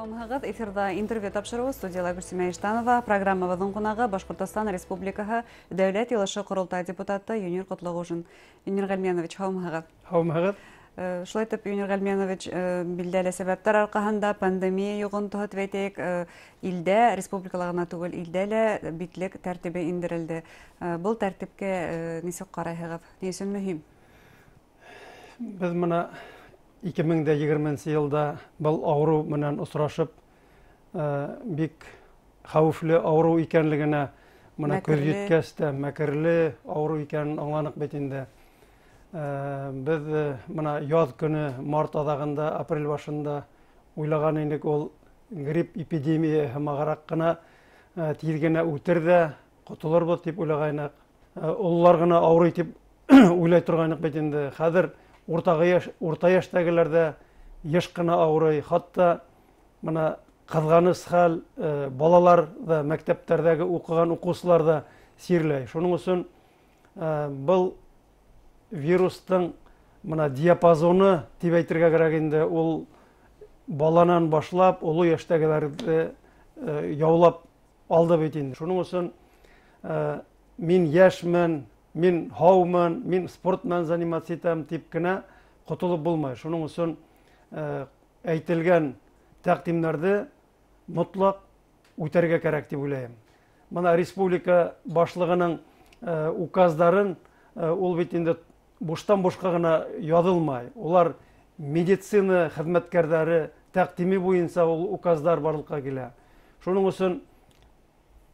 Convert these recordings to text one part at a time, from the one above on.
Һаумыһығыҙ, эфирҙа интервью тапшырыуы, студияла Гөлсимә Иштанова. Программабыҙҙың ҡунағы Башҡортостан Республикаһы Дәүләт Йыйылышы Ҡоролтай депутаты Юнир Ҡотлоғужин. Юнир Ғәлмәнович, һаумыһығыҙ. Һаумыһығыҙ. Шулай итеп, Юнир Ғәлмәнович, билдәле сәбәптәр арҡаһында пандемия йоғонтоһо тип әйтәйек, илдә, республикала ғына түгел, илдә лә битлек тәртибе индерелде. Был тәртипкә нисек ҡарайһығыҙ? Ни өсөн мөһим? Беҙ мына 2020 йылда был ауырыу менән осрашып, бик хәүефле ауырыу икәнлегенә мына күҙ еткәс тә, мәкерле ауырыу икәнен аңланыҡ бит инде. Беҙ мына яҙ көнө, март аҙағында, апрель башында уйлаған инек, ул грипп эпидемияһы һымағыраҡ ҡына тиҙ генә үтер ҙә ҡотолорбоҙ тип уйлағайныҡ. Ололар ғына ауырый тип уйлай торғайныҡ бит инде. Хәҙер урта йәштәгеләр ҙә йыш ҡына ауырый. Хатта мына ҡыҙғаныс хәл, балалар ҙа, мәктәптәрҙәге уҡыған уҡыусылар ҙа сирләй. Шуның өсөн был вирустың мына диапазоны тип әйтергә кәрәк инде, ул баланан башлап оло йәштәгеләрҙе яулап алды бит инде. Шуның өсөн мин йәшмен, мин һаумын, мин спорт менән заниматься итәм тип кенә ҡотолоп булмай. Шуның өсөн әйтелгән тәҡдимдәрҙе мотлаҡ үтәргә кәрәк тип уйлайым. Мына республика башлығының указдарын, ул бит инде буштан бушҡа ғына яҙылмай. Улар медицина хеҙмәткәрҙәре тәҡдиме буйынса ул указдар барлыҡҡа килә. Шуның өсөн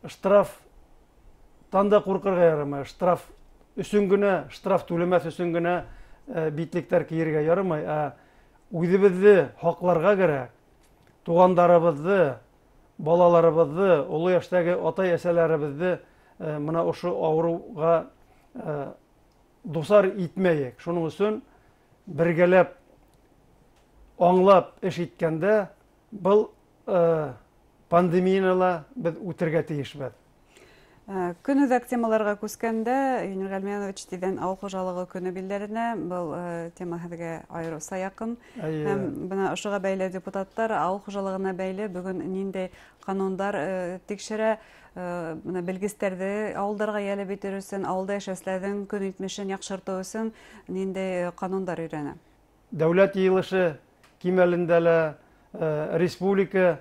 штрафтан да ҡурҡырға ярамай. Штраф өсөн генә, штраф түләмәҫ өсөн генә битлектәр кейергә ярамай. Ә үҙебеҙҙе һаҡларға кәрәк. Туғандарыбыҙҙы, балаларыбыҙҙы, оло йәштәге атай-әсәләребеҙҙе мына ошо ауырыуға дусар итмәйек. Шуның өсөн бергәләп аңлап эш иткәндә был пандемияны ла беҙ үтергә тейешбеҙ. Көнүҙәк темаларға күскәндә, Юнир Ғәлмәнович, тиҙҙән ауыл хужалығы көнө билдәленә. Был тема һеҙгә айырыуса яҡын. Һәм бына ошоға бәйле депутаттар ауыл хужалығына бәйле бөгөн ниндәй ҡанундар тикшерә, бына белгестәрҙе ауылдарға йәлеп итер өсөн, ауылда йәшәүселәрҙең көн итмешен яҡшыртыу өсөн ниндәй ҡанундар өйрәнә? Дәүләт йыйылышы кимәлендә лә, республика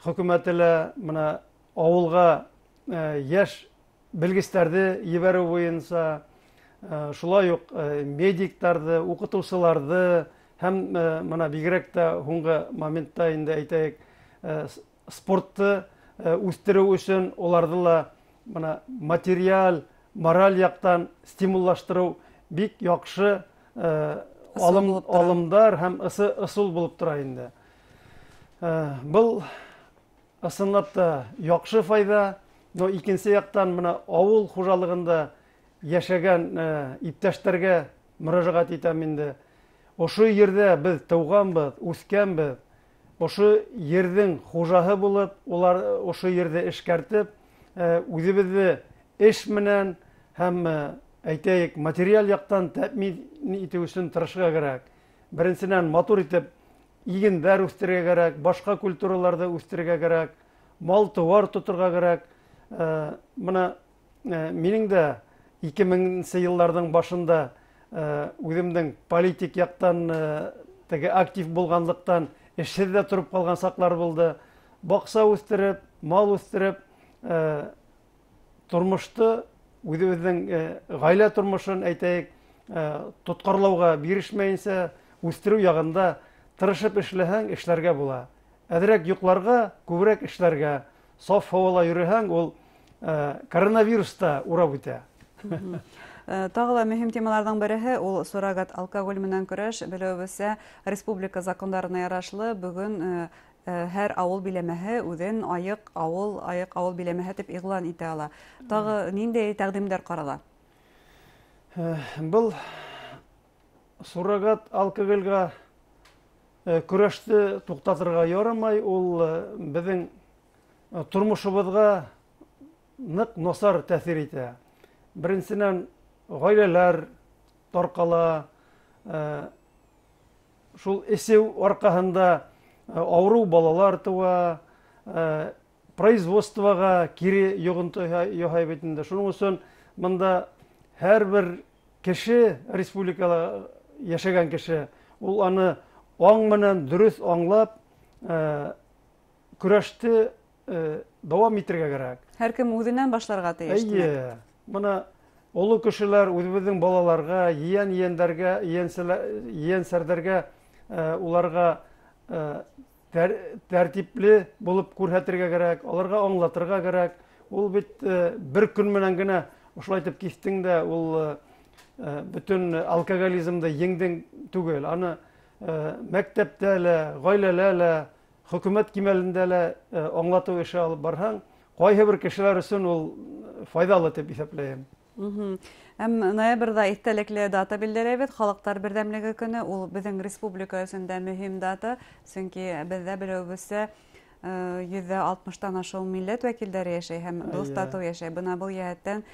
хөкүмәте лә бына ауылға йәш белгестәрҙе ебәреү буйынса, шулай уҡ медиктарҙы, уҡытыусыларҙы һәм мына бигерәк тә һуңғы моментта инде әйтәйек, спортты үҫтереү өсөн уларҙы ла мына материаль, мораль яҡтан стимуллаштырыу бик яҡшы алымдар һәм ысул булып тора инде. Был ысынлап та яҡшы файҙа. Но икенсе яҡтан мына ауыл хужалығында йәшәгән иптәштәргә мөрәжәғәт итәм инде. Ошо ерҙә беҙ тыуғанбыҙ, үҫкәнбеҙ. Ошо ерҙең хужаһы булып, улар ошо ерҙе эшкәртеп, үҙебеҙҙе эш менән һәм, әйтәйек, материаль яҡтан тәьмин итеү өсөн тырышырға кәрәк. Беренсенән, матур итеп игендәр үҫтерергә кәрәк, башҡа культураларҙы үҫтерергә кәрәк, мал-тыуар тоторға кәрәк. Мына минең дә 2000 йылдарҙың башында үҙемдең политик яҡтан теге актив булғанлыҡтан эшһеҙ ҙә тороп ҡалған саҡлар булды. Баҡса үҫтереп, мал үҫтереп, тормошто, үҙебеҙҙең ғаилә тормошон әйтәйек, тотҡарлауға бирешмәйенсә үҫтереү яғында тырышып эшләһәң, эшләргә була. Әҙерәк йоҡларға, күберәк эшләргә. Саф һауала йөрөһәң, ул коронавирус та урап үтә. Тағы ла мөһим темаларҙың береһе ул суррогат алкоголь менән көрәш. Белеүебеҙсә, республика закондарына ярашлы бөгөн һәр ауыл биләмәһе үҙен айыҡ ауыл биләмәһе тип иғлан итә ала. Тағы ниндәй тәҡдимдәр ҡарала? Был суррогат алкогольгә көрәште туҡтатырға ярамай. Ул беҙҙең тормошобоҙға ныҡ насар тәьҫир итә. Беренсенән, ғаиләләр тарҡала, шул эсеү арҡаһында Ауырыу балалар тыуа, производствоға кире йоғонто яһай бит инде. Шуның өсөн бында һәр бер кеше, республикала йәшәгән кеше, ул аны аң менән дөрөҫ аңлап, көрәште дауам итергә кәрәк. Һәр кем үҙенән башларға тейеш. Эйе. Бына оло кешеләр үҙебеҙҙең балаларға, ейән-ейәндәргә, ейәнсәрҙәргә, уларға тәртипле булып күрһәтергә кәрәк, аларға аңлатырға кәрәк. Ул бит бер көн менән генә ошолай итеп киҫтең дә, ул бөтөн алкоголизмды еңдең түгел. Аны мәктәптә лә, ғаиләлә лә, хөкүмәт кимәлендә лә аңлатыу эше алып барһаң, ҡайһы бер кешеләр өсөн ул файҙалы тип иҫәпләйем. Һәм ноябрҙә иҫтәлекле дата билдәләйбеҙ, Халыҡтар берҙәмлеге көнө. Ул беҙҙең республика өсөн дә мөһим дата, сөнки беҙҙә белеүебеҙсә 160-тан ашыу милләт вәкилдәре йәшәй һәм дуҫ татыу йәшәй. Бына был йәһәттән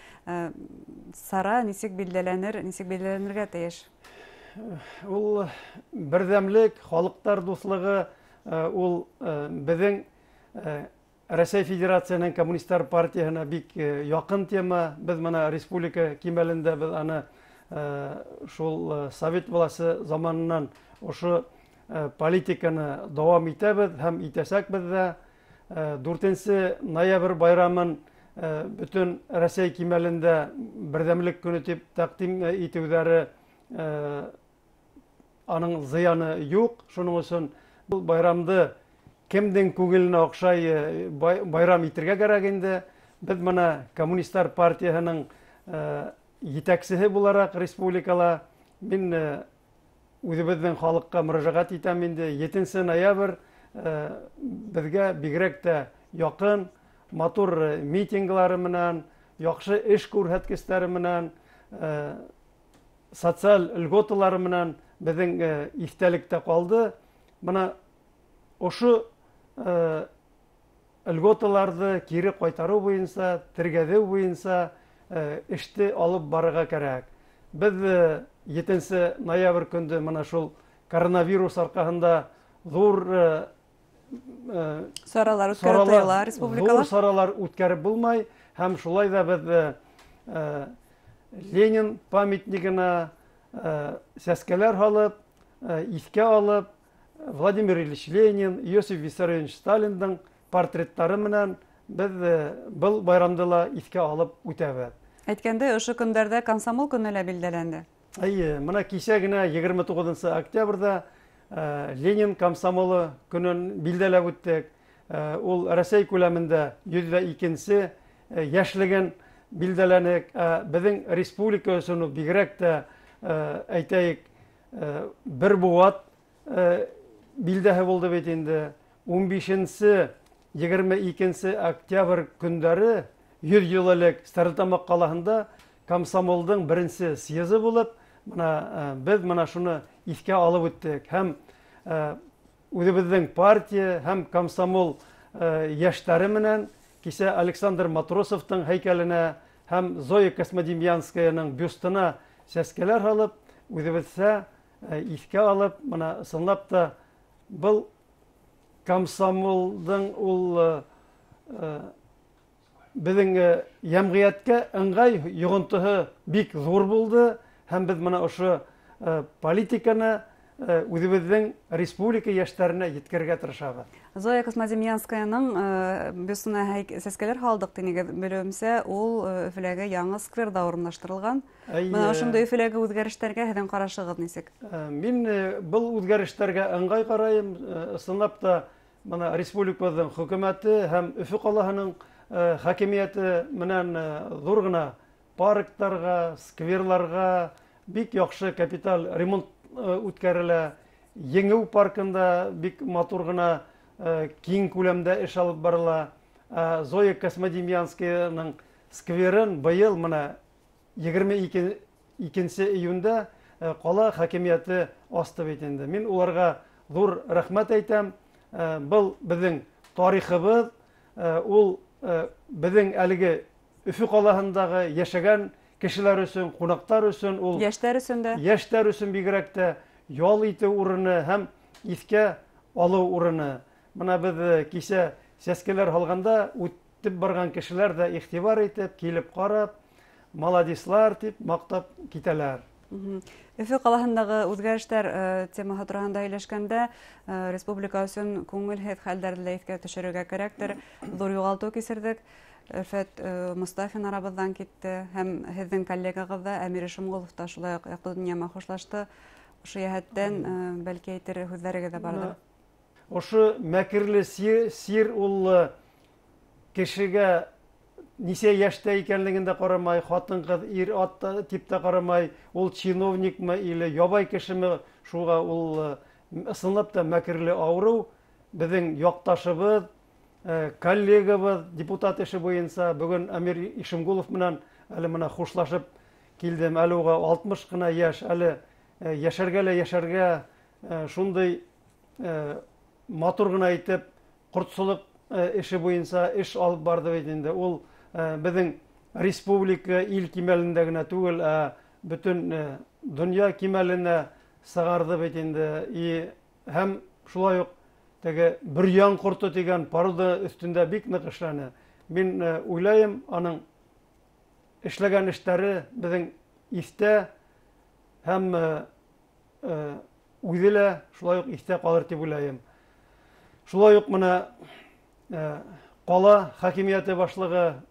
сара нисек билдәләнер, нисек билдәләнергә тейеш? Ул берҙәмлек, халыҡтар дуҫлығы, ул беҙҙең Рәсәй Федерацияһының Коммунистар партияһына бик яҡын тема. Беҙ бына республика кимәлендә беҙ аны шул совет власы заманынан ошо политиканы дауам итәбеҙ һәм итәсәкбеҙ ҙә. 4 ноябрь байрамын бөтөн Рәсәй кимәлендә берҙәмлек көнө тип тәҡдим итеүҙәре аның зыяны юҡ. Шуның өсөн был байрамды кемдең күңеленә оҡшай байрам итергә кәрәк инде. Беҙ бына Коммунистар партияһының етәксеһе булараҡ республикала мин үҙебеҙҙең халыҡҡа мөрәжәғәт итәм инде. 7 ноябрь беҙгә бигерәк тә яҡын, матур митинглары менән, яҡшы эш күрһәткестәре менән, социаль льготалары менән беҙҙең иҫтәлектә ҡалды. Бына ошо льготаларҙы кире ҡайтарыу буйынса, тергәҙеү буйынса эште алып барырға кәрәк. Беҙ 7 ноябрь көндө мына шул коронавирус арҡаһында ҙур саралар үткәреп тыйыла республикала. Ҙур саралар үткәреп булмай, һәм шулай ҙа беҙ Ленин памятнигына сәскәләр һалып, иҫкә алып, Владимир Ильич Ленин, Иосиф Виссарионович Сталиндың портреттары менән беҙ был байрамды ла иҫкә алып үтәбеҙ. Әйткәндәй, ошо көндәрҙә комсомол көнө лә билдәләнде. Эйе, мына кисә генә 29 октябрҙә Ленин комсомолы көнөн билдәләп үттек. Ул Рәсәй күләмендә 102-нсе йәшлеген билдәләнек. Беҙҙең республика өсөн ул бигерәк тә, әйтәйек, бер быуат билдәһе булды бит инде. 15-нсе, 22-нсе октябрь көндәре 100 йыл элек Стәрлетамаҡ ҡалаһында комсомолдың беренсе съезы булып, бына беҙ мына шуны иҫкә алып үттек. Һәм үҙебеҙҙең партия һәм комсомол йәштәре менән кисә Александр Матросовтың һәйкәленә һәм Зоя Космодемьянскаяның бюстына сәскәләр һалып, үҙебеҙсә иҫкә алып, мына ысынлап та был комсомолдың ул беҙҙең йәмғиәткә ыңғай йоғонтоһо бик ҙур булды, һәм беҙ мына ошо политиканы үҙебеҙҙең республика йәштәренә еткерергә тырышабыҙ. Зоя Космодемьянскаяның бюстына сәскәләр һалдыҡ тинегеҙ, белеүемсә, ул Өфөләге яңы скверҙа урынлаштырылған. Мына ошондай Өфөләге үҙгәрештәргә һеҙҙең ҡарашығыҙ нисек? Мин был үҙгәрештәргә ыңғай ҡарайым. Ысынлап та мына республикабыҙҙың хөкүмәте һәм Өфө ҡалаһының хакимиәте менән ҙур ғына парктарға, скверларға бик яҡшы капиталь ремонт үткәрелә. Еңеү паркында бик матур ғына киң күләмдә эш алып барыла. Зоя Космодемьянскаяның скверын быйыл мына 22 июндә ҡала хакимиәте асты бит инде. Мин уларға ҙур рәхмәт әйтәм. Был беҙҙең тарихыбыҙ, ул беҙҙең әлеге Өфө ҡалаһындағы йәшәгән кешеләр өсөн, ҡунаҡтар өсөн, ул йәштәр өсөн дә, йәштәр өсөн бигерәк тә ял итеү урыны һәм иҫкә алыу урыны. Бына беҙ кисә сәскәләр һалғанда үтеп барған кешеләр ҙә иғтибар итеп, килеп ҡарап, маладислар тип маҡтап китәләр. Өфө ҡалаһындағы үҙгәрештәр темаһы тураһында һөйләшкәндә республика өсөн күңелһеҙ хәлдәрҙе лә иҫкә төшөрөргә кәрәктер. Ҙур юғалтыу кисерҙек. Өрфәт Мостафин арабыҙҙан китте һәм һеҙҙең коллегағыҙ ҙа Әмир Ишемғолов та шулай уҡ яҡты донъя хушлашты. Ошо йәһәттән бәлки әйтер һүҙҙәрегеҙ ҙә барҙыр. Ошо мәкерле сир ул кешегә нисә йәштә икәнлеген дә ҡарамай, ҡатын-ҡыҙ, ир-ат тип тә ҡарамай, ул чиновникмы или ябай кешеме, шуға ул ысынлап та мәкерле ауырыу. Беҙҙең яҡташыбыҙ, коллегабыҙ, депутат эше буйынса бөгөн Әмир Ишемғолов менән әле мына хушлашып килдем. Әле уға 60 ҡына йәш, әле йәшәргә лә йәшәргә, шундай матур ғына итеп ҡортсолоҡ эше буйынса эш алып барҙы бит инде. Ул беҙҙең республика ил кимәлендә генә түгел, ә бөтөн донъя кимәленә сығарҙы бит инде. Һәм шулай уҡ теге бөрйән ҡорто тигән порода өҫтөндә бик ныҡ эшләне. Мин уйлайым, аның эшләгән эштәре беҙҙең иҫтә һәм үҙе лә шулай уҡ иҫтә ҡалыр тип уйлайым. Шулай уҡ мына ҡала хакимиәте башлығы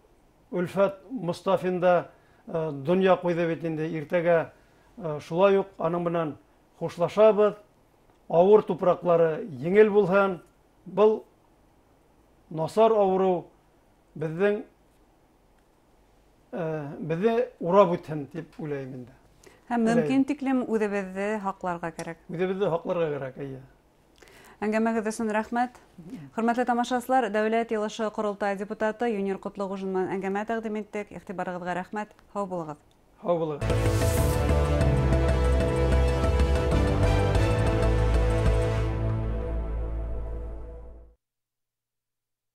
Өлфәт Мостафин да донъя ҡуйҙы бит инде. Иртәгә шулай уҡ аның менән хушлашабыҙ. Ауыр тупраҡлары еңел булһын. Был насар ауырыу беҙҙе урап үтһен тип уйлайым инде. Һәм мөмкин тиклем үҙебеҙҙе һаҡларға кәрәк. Үҙебеҙҙе һаҡларға кәрәк, эйе. Әңгәмәгеҙ өсөн рәхмәт. Хөрмәтле тамашасылар, Дәүләт Йыйылышы Ҡоролтай депутаты Юнир Ҡотлоғужин менән әңгәмә тәҡдим иттек. Иғтибарығыҙға рәхмәт. Һау булығыҙ. Һау булығыҙ.